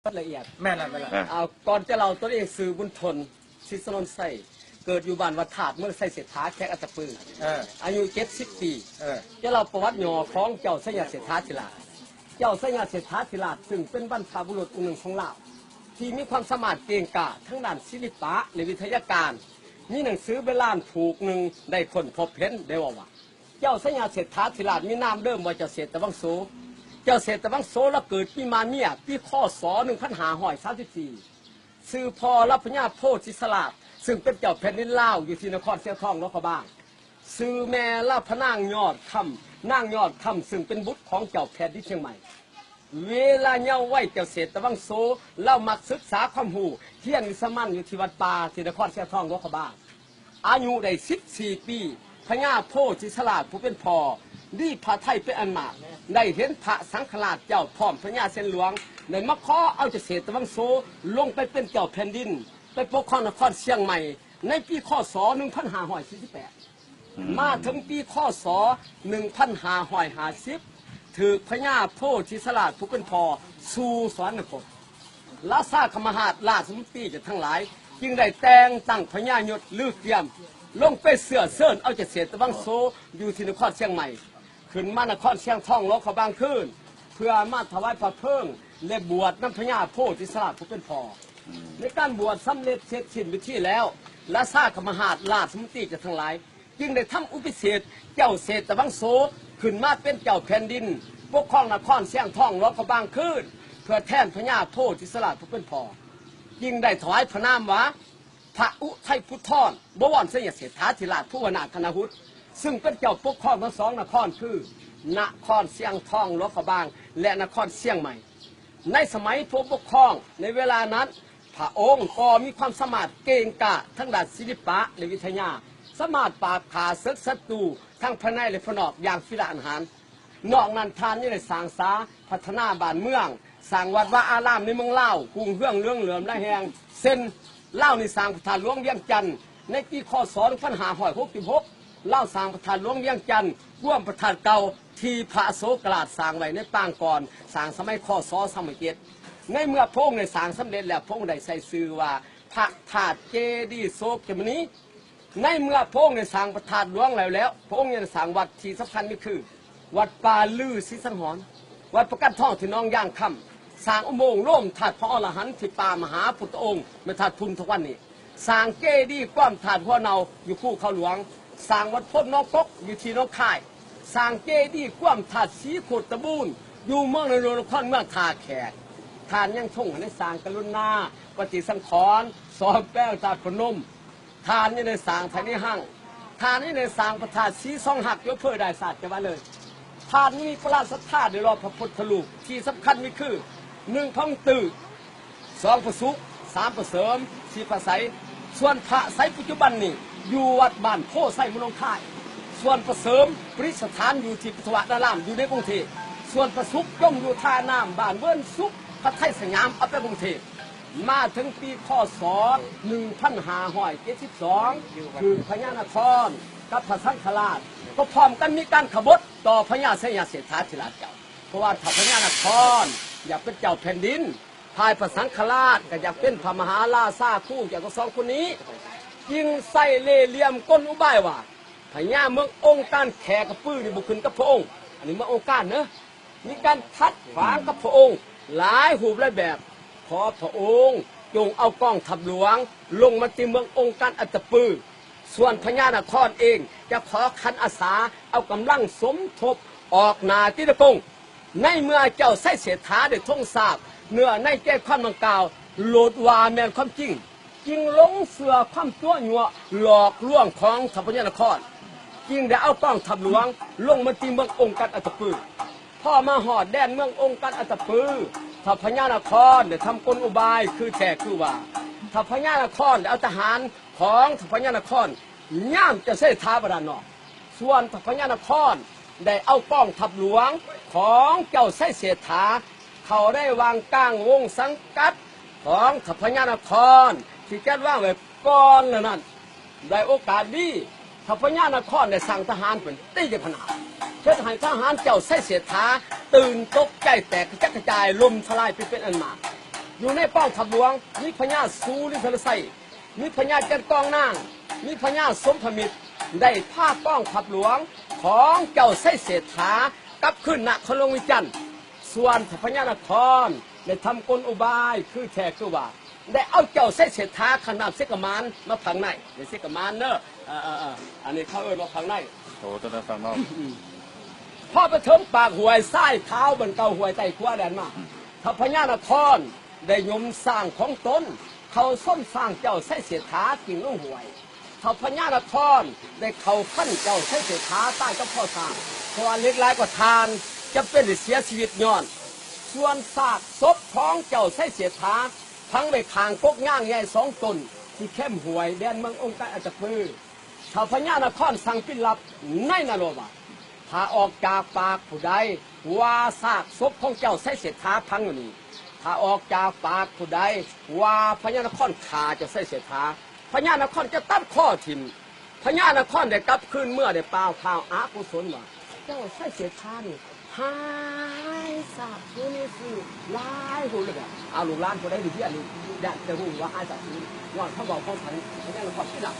ລະອຽດ ແມ່ນແລ້ວ ແມ່ນແລ້ວ ອ່າ ອ່າ ກ່ອນຈະເລົ່າ ຕົວເອງຊື່ບຸນທົນ ສິດສະໜົນໄຊ ເກີດຢູ່ບ້ານວັດທາດ ເມືອງໄຊເສດຖາ ແຂວງອັດຕະປື ເອີ ອາຍຸເຈັດສິບປີ ເອີ ຈະເລົ່າປະຫວັດຫຍໍ້ຂອງເຈົ້າໄຊຍະເສດຖາທິລາດ. ເຈົ້າໄຊຍະເສດຖາທິລາດ ຊຶ່ງເປັນບັນພະບຸລຸດອົງໜຶ່ງຂອງລາວ ທີ່ມີຄວາມສາມາດເກັ່ງກ້າທາງດ້ານສິລະປະ ແລະ ວິທະຍາການ, ມີໜັງສືໂບລານຜູກໜຶ່ງໄດ້ຄົ້ນພົບເຫັນ ໄດ້ເວົ້າວ່າ ເຈົ້າໄຊຍະເສດຖາທິລາດມີນາມເດີມວ່າເຈົ້າເສດຕະວັງໂສ. ເຈົ້າເສດຕະວັງໂສລາວເກີດປີມາເມຍ ປີ ຄ.ສ. ໜຶ່ງພັນຫ້າຮ້ອຍສາມສິບສີ່ ຊື່ພໍ່ລາວພະຍາໂພທິສະຫຼາດ ຊຶ່ງເປັນເຈົ້າແຜ່ນດິນລາວຢູ່ທີ່ນະຄອນຊຽງທອງຫຼວງພະບາງ, ຊື່ແມ່ລາວພະນາງຍອດຄຳ ນາງຍອດຄຳ ຊຶ່ງເປັນບຸດຂອງເຈົ້າແຜ່ນດິນຊຽງໃໝ່. ເວລາເຍົາວໄວເຈົ້າເສດຕະວັງໂສ ລາວມັກສຶກສາຄວາມຮູ້ ຮຽນວິຊາມານຢູ່ທີ່ວັດປ່າ ທີ່ນະຄອນຊຽງທອງຫຼວງພະບາງ. ອາຍຸໄດ້ສິບສີ່ປີ ພະຍາໂພທິສະຫຼາດຜູ້ເປັນພໍ່ ມີພະໄທເປັນອັນມາກ ໄດ້ເຫັນພະສັງຄະລາດເຈົ້າ ພ້ອມພະຍາເຊນຫຼວງ ໄດ້ມາຂໍເອົາເຈົ້າເສດຕະວັງໂສ ລົງໄປເປັນເຈົ້າແຜ່ນດິນ ໄປປົກຄອງນະຄອນຊຽງໃໝ່ ໃນປີ ຄ.ສ. ໜຶ່ງພັນຫ້າຮ້ອຍສີ່ສິບແປດ. ອືມ ມາເຖິງປີ ຄ.ສ. ໜຶ່ງພັນຫ້າຮ້ອຍຫ້າສິບ ຖືກພະຍາໂພທິສະຫຼາດຜູ້ເປັນພໍ່ ສູ່ສະຫວັນນະຄົມ. ລາຊາຄະມະຫາດ ລາຊະມົນຕີເຈົ້າທັງຫຼາຍ ຈຶ່ງໄດ້ແຕ່ງຕັ້ງພະຍາຍົດລືກຽມ ລົງໄປເຊື້ອເຊີນເອົາເຈົ້າເສດຕະວັງໂສ ຢູ່ທີ່ນະຄອນຊຽງໃໝ່ ຂຶ້ນມານະຄອນຊຽງທອງຫຼວງພະບາງຄືນ ເພື່ອມາຖວາຍພະເພີງ ແລະ ບວດນຳພະຍາໂພທິສະຫຼາດຜູ້ເປັນພໍ່. ໃນການບວດສຳເລັດເສັດສິ້ນພິທີແລ້ວ, ລາຊາຄະມະຫາດ ລາຊະມົນຕີເຈົ້າທັງຫຼາຍ ຈຶ່ງໄດ້ທຳອຸປະຕິເສດເຈົ້າເສດຕະວັງໂສ ຂຶ້ນມາເປັນເຈົ້າແຜ່ນດິນ ປົກຄອງນະຄອນຊຽງທອງຫຼວງພະບາງຄືນ ເພື່ອແທນພະຍາໂພທິສະຫຼາດຜູ້ເປັນພໍ່. ຈຶ່ງໄດ້ຖວາຍພະນາມວ່າ ພະອຸໄທພູທອນ ບໍວອນໄຊຍະເສດຖາທິລາດ ພູວະນາຄະນະຫຸດ ຊຶ່ງເປັນເຈົ້າປົກຄອງທັງສອງນະຄອນ ຄື ນະຄອນຊຽງທອງຫຼວງພະບາງ ແລະ ນະຄອນຊຽງໃໝ່. ໃນສະໄໝພະອົງປົກຄອງໃນເວລານັ້ນ ພະອົງກໍມີຄວາມສາມາດເກັ່ງກ້າທາງດ້ານສິລະປະ ແລະ ວິທະຍາ, ສາມາດປາບຂ້າເສິກສັດຕູທັງພາຍໃນ ແລະ ພາຍນອກຢ່າງພິລະອານຫານ. ນອກນັ້ນທ່ານຍັງໄດ້ສ້າງສາພັດທະນາບ້ານເມືອງ, ສ້າງວັດວາອາຣາມໃນເມືອງລາວ ຮຸ່ງເຮືອງເຫຼືອງເຫຼື້ອມຫຼາຍແຫ່ງ ເຊັ່ນ ລາວນີ້ສ້າງພະທາດຫຼວງວຽງຈັນ ໃນປີ ຄ.ສ. ໜຶ່ງພັນຫ້າຮ້ອຍຫົກສິບຫົກ ລາວສ້າງພະທາດຫຼວງວຽງຈັນ ກວມພະທາດເກົ່າທີ່ພະອະໂສກະລາດສ້າງໄວ້ໃນປາງກ່ອນ ສ້າງສະໄໝ ຄ.ສ. ສາມຮ້ອຍເຈັດ. ໃນເມື່ອພະອົງໄດ້ສ້າງສຳເລັດແລ້ວ ພະອົງໄດ້ໃສ່ຊື່ວ່າ ພະທາດເຈດີໂສກະມຸນີ. ໃນເມື່ອພະອົງໄດ້ສ້າງພະທາດຫຼວງແລ້ວແລ້ວ ພະອົງຍັງໄດ້ສ້າງວັດທີ່ສຳຄັນມີຄື ວັດປ່າລືສີສັງຫອນ, ວັດປະກັນທອງທີ່ໜອງຢາງຄຳ, ສ້າງອຸໂມງໂລມທາດພະອໍລະຫັນທີ່ປ່າມະຫາພຸດທະອົງ ແມ່ນທາດພຸນທຸກວັນນີ້, ສ້າງເຈດີກວມທາດຫົວເນົ່າຢູ່ພູເຂົາຫຼວງ, ສ້າງວັດໂພນໜອງກົກຢູ່ທີ່ໜອງຄາຍ, ສ້າງເຈດີກວມທາດສີໂຄດຕະບູນຢູ່ເມືອງນາຫຼວງນະຄອນເມືອງທ່າແຂກ. ທ່ານຍັງຊົງໃຫ້ໄດ້ສ້າງກະລຸນາປະຕິສັງຂອນ ສ້ອມແປງທາດພະນົມ. ທ່ານຍັງໄດ້ສ້າງພາຍໃນຮັງ, ທ່ານຍັງໄດ້ສ້າງພະທາດສີສອງຮັກ ຢູ່ອຳເພີດາຍສາດ ຈັງຫວັດເລີຍ. ທ່ານຍັງມີປະລານສັດທາໄດ້ຫຼໍ່ພະພຸດທະຮູບທີ່ສຳຄັນມີຄື ໜຶ່ງ ພະອົງຕື້, ສອງ ພະສຸກ, ສາມ ພະເສີມ, ສີ່ ພະໄສ. ສ່ວນພະໄສປັດຈຸບັນນີ້ຢູ່ວັດບ້ານໂພໄຊ ເມືອງໜອງຄາຍ. ສ່ວນພະເສີມປະດິດສະຖານຢູ່ທີ່ພຸດທະວະນາລາມ ຢູ່ໃນກຸງເທບ. ສ່ວນພະສຸກຈົມຢູ່ທ່ານ້ຳ ບ້ານເວີນສຸກ ພະໄທສະຫຍາມ ເອົາໄປກຸງເທບ. ມາເຖິງປີ ຄ.ສ. ໜຶ່ງພັນຫ້າຮ້ອຍເຈັດສິບສອງ ຄືພະຍານະຄອນກັບພະສັງຄະລາດ ກໍພ້ອມກັນມີການຂະບົດຕໍ່ພະຍາໄຊຍະເສດຖາທິລາດເຈົ້າ, ເພາະວ່າຖ້າພະຍານະຄອນຢາກເປັນເຈົ້າແຜ່ນດິນ, ຝ່າຍພະສັງຄະລາດກໍຢາກເປັນພະມະຫາລາຊາຄູ່ເຈົ້າທັງສອງຄົນນີ້, ຈຶ່ງໃຊ້ເລ່ຫຼ່ຽມກົນອຸບາຍວ່າ ພະຍາເມືອງອົງການແຂກະປືນີ້ບໍ່ຂຶ້ນກັບພະອົງ. ອັນນີ້ເມືອງອົງການເດີ. ມີການຂັດຂວາງກັບພະອົງຫຼາຍຮູບຫຼາຍແບບ. ຂໍພະອົງຈົ່ງເອົາກອງທັບຫຼວງລົງມາຕີເມືອງອົງການອັດຕະປື. ສ່ວນພະຍານະຄອນເອງຈະຂໍຂັນອາສາເອົາກຳລັງສົມທົບອອກໜ້າຕີນະກົງ. ໃນເມື່ອເຈົ້າໄຊເສດຖາໄດ້ທົງຊາບເນື້ອໃນໃຈຄວາມດັ່ງກ່າວ ໂລດວ່າແມ່ນຄວາມຈິງ, ຈຶ່ງຫຼົງເຊື່ອຄວາມຕົວະຍົວະຫຼອກລວງຂອງທັບພະຍານະຄອນ, ຈຶ່ງໄດ້ເອົາກອງທັບຫຼວງລົງມາຕີເມືອງອົງການອັດຕະປື. ພໍມາຮອດແດນເມືອງອົງການອັດຕະປື, ທັບພະຍານະຄອນໄດ້ທຳກົນອຸບາຍຄືແທ້ຄືວ່າ, ທັບພະຍານະຄອນໄດ້ເອົາທະຫານຂອງທັບພະຍານະຄອນຍາມເຈົ້າໄຊເສດຖາບໍ່ທັນນອກ. ສ່ວນທັບພະຍານະຄອນໄດ້ເອົາກອງທັບຫຼວງຂອງເຈົ້າໄຊເສດຖາ ເຂົ້າໃນວັງກາງວົງສັງກັດຂອງທັບພະຍານະຄອນທີ່ຈັດວາງໄວ້ກ່ອນແລ້ວນັ້ນ. ໄດ້ໂອກາດດີ, ທັບພະຍານະຄອນໄດ້ສັ່ງທະຫານເປັນຕີກັນພະນາດ, ເຮັດໃຫ້ທະຫານເຈົ້າໄຊເສດຖາຕື່ນຕົກໃຈແຕກກະຈັດກະຈາຍ, ລົ້ມທະລາຍໄປເປັນອັນມາກ. ຢູ່ໃນກອງທັບຫຼວງ ມີພະຍາຊູລິນທະລະໄຊ, ມີພະຍາຈັນກອງນາງ, ມີພະຍາສົມພະມິດ ໄດ້ພາກອງທັບຫຼວງຂອງເຈົ້າໄຊເສດຖາກັບຄືນນະຄອນຫຼວງວຽງຈັນ. ສ່ວນເຈົ້າພະຍານະຄອນໄດ້ທຳກົນອຸບາຍຄືແທ້ຄືວ່າ ໄດ້ເອົາເຈົ້າໄຊເສດຖາຂ້າມນ້ຳເຊກະໝານມາພັງໃນ ໃນເຊກະໝານເດີ. ເອີ ເອີ ເອີ ອັນນີ້ເຂົາເອີ້ນວ່າພັງໃນ. ໂອ້ ຕົວນັ້ນຝັ່ງນອກ. ພໍໄປເຖິງປາກຫ້ວຍຊາຍຂາວ ບ່ອນເກົ່າຫ້ວຍໃຕ້ຂົວແລ່ນມາ, ເຈົ້າພະຍານະຄອນໄດ້ຍົມຊ້າງຂອງຕົນເຂົ້າຊົນຊ້າງເຈົ້າໄຊເສດຖາກິ້ງລົງຫ້ວຍ. ເຈົ້າພະຍານະຄອນໄດ້ເຂົ້າຟັນເຈົ້າໄຊເສດຖາຕາຍກັບຄໍຊ້າງ, ເພາະວ່າເຫຼັກຫຼາຍກວ່າຖ່ານ ຈຳເປັນໄດ້ເສຍຊີວິດຍ້ອນ. ສ່ວນຊາກສົບຂອງເຈົ້າໄຊເສດຖາ ຝັງໄວ້ຂ້າງກົກຍາງໃຫຍ່ສອງຕົ້ນ ທີ່ແຄມຫ້ວຍແດນເມືອງອົງການອັດຕະປື. ເຈົ້າພະຍານະຄອນສັ່ງປິນລັບໃນນະໂລບາດ, ຖ້າອອກຈາກປາກຜູ້ໃດວ່າຊາກສົບຂອງເຈົ້າໄຊເສດຖາຝັງຢູ່ນີ້, ຖ້າອອກຈາກປາກຜູ້ໃດວ່າພະຍານະຄອນຂ້າເຈົ້າໄຊເສດຖາ, ພະຍານະຄອນຈະຕັດຄໍຖິ້ມ. ພະຍານະຄອນໄດ້ກັບຄືນເມືອ ໄດ້ກ່າວຂ່າວອະກຸສົນວ່າ ເຈົ້າໄຊເສດຖານີ້ ຫາຍສາບສູນຊື່ຫຼາຍຄົນເລີຍ. ອາ ລູກຫຼານຜູ້ໃດທີ່ຮຽນນີ້ ຢາກຈະຮູ້ວ່າຫາຍສາບສູນ ຍ້ອນຄຳເວົ້າຂອງທ່ານພະຍານະຄອນທີ່ນຳ.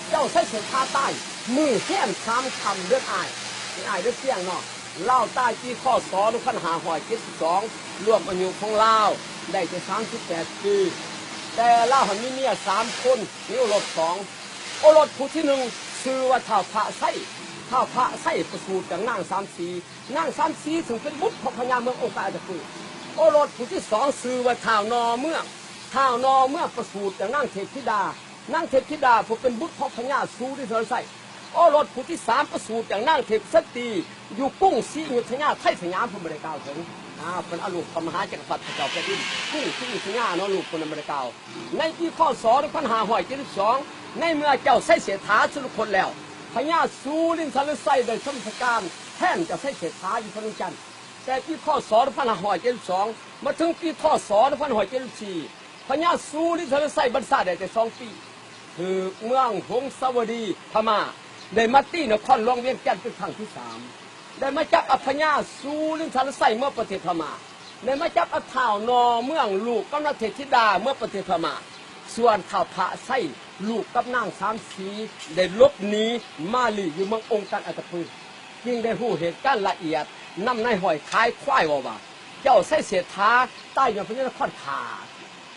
ເຈົ້າໄຊເສດຖາຕາຍມື້ແຮມສາມຄ່ຳເດືອນອ້າຍ ເປັນອ້າຍເດືອນຕຽງເນາະ. ລາວຕາຍປີ ຄ.ສ. ໜຶ່ງພັນຫ້າຮ້ອຍເຈັດສິບສອງ ລວມອາຍຸຂອງລາວໄດ້ແຕ່ສາມສິບແປດປີ. ແຕ່ລາວຫັ້ນມີເມຍສາມຄົນ ມີໂອລົດສອງ. ໂອລົດຜູ້ທີໜຶ່ງຊື່ວ່າທ້າວພະໄຊ. ທ້າວພະໄຊປະສູດຈາກນາງສາມສີ. ນາງສາມສີເຊິ່ງເປັນບຸດຂອງພະຍາເມືອງອົງການອັດຕະປື. ໂອລົດຜູ້ທີສອງຊື່ວ່າທ້າວໜໍ່ເມືອງ. ທ້າວໜໍ່ເມືອງປະສູດຈາກນາງເທບທິດາ. ນາງເທບທິດາຜູ້ເປັນບຸດຂອງພະຍາຊູລິນທະລະໄຊ. ໂອລົດຜູ້ທີສາມປະສູດຈາກນາງເທບສັນຕີ ຢູ່ກຸງສີອະຍຸດທະຍາໄທສະຫຍາມ ເພິ່ນບໍ່ໄດ້ກ່າວເຖິງ. ອາ ເພິ່ນເອົາລູກພະມະຫາຈັກກະພັດພະເຈົ້າແຜ່ນດິນ ກຸງສີອະຍຸດທະຍາເນາະ ລູກເພິ່ນນະບໍ່ໄດ້ກ່າວ. ໃນປີ ຄ.ສ. ໜຶ່ງພັນຫ້າຮ້ອຍເຈັດສິບສອງ ໃນເມື່ອເຈົ້າໄຊເສດຖາສຸລະຄົນແລ້ວ ພະຍາຊູລິນທະລະໄຊໄດ້ຊົນປະການແທນເຈົ້າໄຊເສດຖາຢູ່ພະນວມຈັນ. ແຕ່ປີ ຄ.ສ. ໜຶ່ງພັນຫ້າຮ້ອຍເຈັດສິບສອງ ມາເຖິງປີ ຄ.ສ. ໜຶ່ງພັນຫ້າຮ້ອຍເຈັດສິບສີ່ ພະຍາຊູລິນທະລະໄຊບັນຊາໄດ້ແຕ່ສອງປີ ຖືກເມືອງຫົງສາວະດີພະມ້າໄດ້ມາຕີນະຄອນຫຼວງວຽງຈັນເປັນຄັ້ງທີສາມ. ໄດ້ມາຈັບເອົາພະຍາຊູລິນທະລະໄຊເມືອປະເທດພະມ້າ. ໄດ້ມາຈັບເອົາທ້າວໜໍ່ເມືອງ ລູກກັບນາງເທບທິດາເມືອປະເທດພະມ້າ. ສ່ວນທ້າວພະໄຊ ລູກກັບນາງສາມສີ ໄດ້ຫຼົບໜີມາລີ້ຢູ່ເມືອງອົງການອັດຕະປື. ຈຶ່ງໄດ້ຮູ້ເຫດການລະອຽດນຳນາຍຮ້ອຍຂາຍຄວາຍເວົ້າວ່າ ເຈົ້າໄຊເສດຖາຕາຍຍ້ອນພະຍານະຄອນຂ້າ.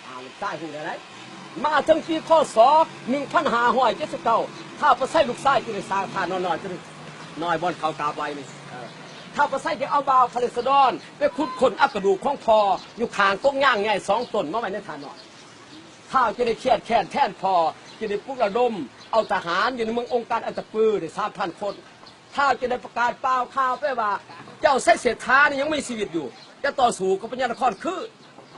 ອາ ລູກຊາຍຮູ້ແລ້ວໃດ໋. ມາເຖິງປີ ຄ.ສ. ໜຶ່ງພັນຫ້າຮ້ອຍເຈັດສິບເກົ້າ ທ້າວພະໄຊລູກຊາຍຈຶ່ງໄດ້ສ້າງທ່ານ້ອຍໆ ຕົວໜຶ່ງ ນ້ອຍບ່ອນເຂົາກາບໄຫວ້ນີ້. ເອີ ທ້າວພະໄຊຈຶ່ງເອົາບ່າວຂ້າລາຊະດອນໄປຂຸດຄົ້ນເອົາກະດູກຂອງພໍ່ຢູ່ຂ້າງກົກຍາງໃຫຍ່ສອງຕົ້ນມາໄວ້ໃນທ່ານ້ອຍ. ທ້າວຈຶ່ງໄດ້ຄຽດແຄ້ນແທນພໍ່ ຈຶ່ງໄດ້ປຸກລະດົມເອົາທະຫານຢູ່ໃນເມືອງອົງການອັດຕະປືໄດ້ສາມພັນຄົນ. ທ້າວຈຶ່ງໄດ້ປະກາດປ່າວຂ່າວໄປວ່າ ເຈົ້າໄຊເສດຖານີ້ຍັງມີຊີວິດຢູ່ ຈະຕໍ່ສູ້ກັບພະຍານະຄອນຄືນ.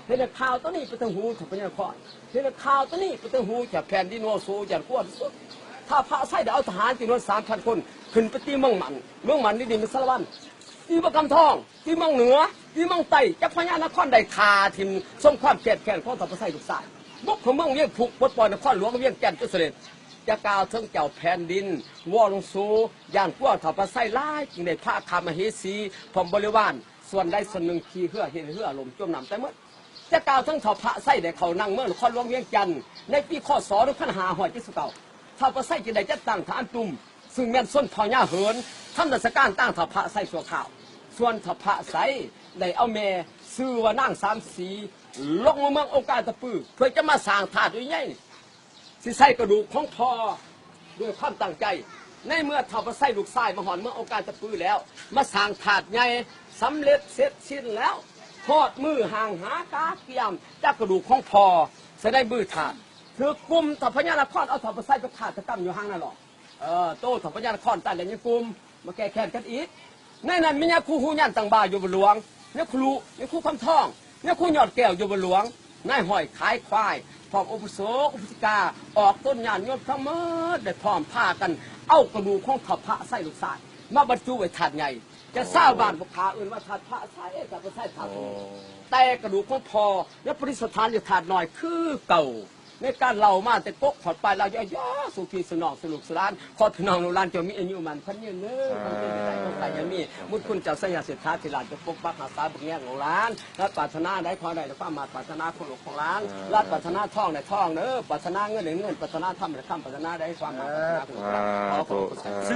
ເຮັດໃຫ້ຂ່າວໂຕນີ້ໄປເຖິງຫູເຈົ້າພະຍານະຄອນ, ເຮັດໃຫ້ຂ່າວໂຕນີ້ໄປເຖິງຫູເຈົ້າແຜ່ນດິນວໍໂຊ ຢ້ານກົວທີ່ສຸດ. ທ້າວພະໄຊໄດ້ເອົາທະຫານຈຳນວນສາມພັນຄົນ ຂຶ້ນໄປຕີເມືອງໝັ້ນ. ເມືອງໝັ້ນນີ້ ນີ້ແມ່ນສາລະວັນ, ຕີເມືອງຄຳທອງ, ຕີເມືອງເໜືອ, ຕີເມືອງໃຕ້, ຈັບພະຍານະຄອນໄດ້ຂ້າຖິ້ມ ສົມຄວາມແຄບແຄ້ນຂອງທ້າວພະໄຊລູກຊາຍ, ບຸກເຂົ້າເມືອງວຽງຜຸກ ປົດປ່ອຍນະຄອນຫຼວງວຽງຈັນຈົນສຳເລັດ. ຈະກ່າວເຖິງເຈົ້າແຜ່ນດິນວໍໂຊ ຢ້ານກົວທ້າວພະໄຊຫຼາຍ ຈຶ່ງໄດ້ພາຂ້າມມະເຫສີ ພ້ອມບໍລິວານ ສ່ວນໃດສ່ວນໜຶ່ງຂີ່ເຮືອ ເຮັດໃຫ້ເຮືອລົ້ມຈົມນ້ຳຕາຍໝົດ. ຈະກ່າວເຖິງທ້າວພະໄຊໄດ້ເຂົ້ານັ່ງເມືອງນະຄອນຫຼວງວຽງຈັນໃນປີ ຄ.ສ. ໜຶ່ງພັນຫ້າຮ້ອຍເຈັດສິບເກົ້າ. ທ້າວພະໄຊຈຶ່ງໄດ້ຈັດຕັ້ງທະຫານຕຸມ ຊຶ່ງແມ່ນຊົນເຜົ່າຍາເຫີນ ທຳລາຊະການຕາມທ້າວພະໄຊຊົ່ວຄາວ. ສ່ວນທ້າວພະໄຊໄດ້ເອົາແມ່ຊື່ວ່ານາງສາມສີ ລົງມາເມືອງອົງການຕະປື ເພື່ອຈະມາສ້າງທາດໃຫຍ່ ຊິໃສ່ກະດູກຂອງພໍ່ດ້ວຍຄວາມຕັ້ງໃຈ. ໃນເມື່ອທ້າວພະໄຊລູກຊາຍມາຮອດເມືອງອົງການຕະປືແລ້ວ ມາສ້າງທາດໃຫຍ່ສຳເລັດເສັດສິ້ນແລ້ວ, ຮອດມື້ຫ້າງຫາກາກຽມຈາກກະດູກຂອງພໍ່ໃສ່ໃນມືທາດ. ຖືກກຸ່ມທະຫານພະຍານະຄອນເອົາທ້າວພະໄຊໄປຄາດຕະກຳຢູ່ຫ້າງນາຫຼອກ. ເອີ ໂຕທະຫານພະຍານະຄອນຕາຍແລ້ວຍັງກຸ່ມມາແກ້ແຄ້ນກັນອີກ. ໃນນັ້ນມີຍາຄູຫູຍານຕັ້ງບ່າຢູ່ບານຫຼວງ, ຍາຄູລຸ, ຍາຄູຄຳທອງ, ຍາຄູຍອດແກ້ວຢູ່ບານຫຼວງ, ນາຍຮ້ອຍຂາຍຄວາຍ ພ້ອມອຸປະສົກອຸປາສິກາ ອອກຕົນຍາດໂຍມທັງໝົດ ໄດ້ພ້ອມພາກັນເອົາກະດູກຂອງທ້າວພະໄຊລູກຊາຍມາບັນຈຸໄວ້ທາດໃຫຍ່. ແຕ່ຊາວບ້ານພວກຂ້າເອີ້ນວ່າທາດພະໄຊ, ທາດພະໄຊ, ທາດ ໂອ້ ແຕ່ກະດູກຂອງພໍ່ຍັງປະດິດສະຖານຢູ່ທາດນ້ອຍຄືເກົ່າ. ໃນການເລົ່າມາແຕ່ກົກຮອດປາຍ ລາວຢ່າໆ ສູ່ພີ່ສູ່ນ້ອງສູ່ລູກສູ່ຫຼານ ຂໍພີ່ນ້ອງລູກຫຼານຈົ່ງມີອາຍຸໝັ້ນຂວັນຍືນເດີ ຄວາມເຈັບຢ່າໄດ້ ຄວາມໄຂ້ຢ່າມີ ບຸນຄຸນເຈົ້າໄຊຍະເສດຖາທິລາດຈົ່ງປົກປັກຮັກສາເບິ່ງແຍງລູກຫຼານ ລາດປາດຖະໜາໃດຂໍໄດ້ຕາມຄວາມມາດປາດຖະໜາຂອງລູກຂອງຫຼານ ລາດປາດຖະໜາທອງໄດ້ທອງເດີ ປາດຖະໜາເງິນໄດ້ເງິນ ປາດຖະໜາຄຳໄດ້ຄຳ ປາດຖະໜາໃດຄວາມມາດປາດຖະໜາຂອງລູກຫຼານ ຂໍຂອບຄຸນ.